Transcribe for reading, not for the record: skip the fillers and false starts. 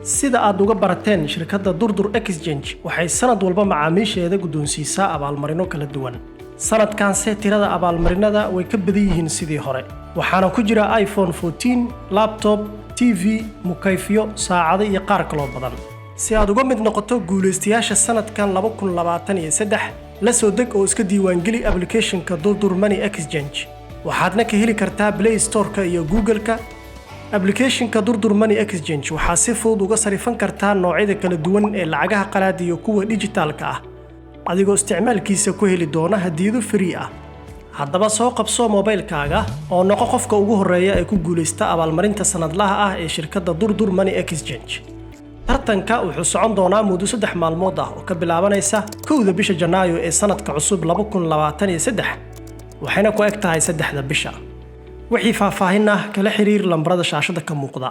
Sida aad uga barateen shirkadda Durdur Exchange, waxay sanad walba macaamiisheeda guddoonsiisaa abaalmarino kala duwan. Sanadkanse tirada abaalmarinada way ka badan yihiin sidii hore, waxaana ku jira iPhone 14, laptop, TV, mukayfyo, saacado iyo qaar kaloo badan. Si aad uga mid noqoto guulaystayaasha sanadkan 2023, la soo deg oo iska diiwaangeli applicationka Durdur Money Exchange. Waxaadna ka heli kartaa Play Store-ka iyo Google-ka. Applicationka Durdur Money Exchange waxaa si fudud uga sarifan kartaa noocyada kala duwan ee lacagaha qalaad iyo kuwa dijitaalka ah, adigoo isticmaalkiisa ku heli doona hadiyado free ah. Haddaba soo qabso moobaylkaaga oo noqo qofka ugu horreeya ee ku guulaysta abaalmarinta sanadlaha ah ee shirkadda Durdur Money Exchange. Tartanka wuxuu socon doonaa muddo 3 maalmood ah oo ka bilaabanaysa 1-da bisha Janaayo ee sanadka cusub 2023, waxayna ku eg tahay 3-da bisha. Wixii faahfaahin ah kala xiriir lambarada shaashada ka muuqda.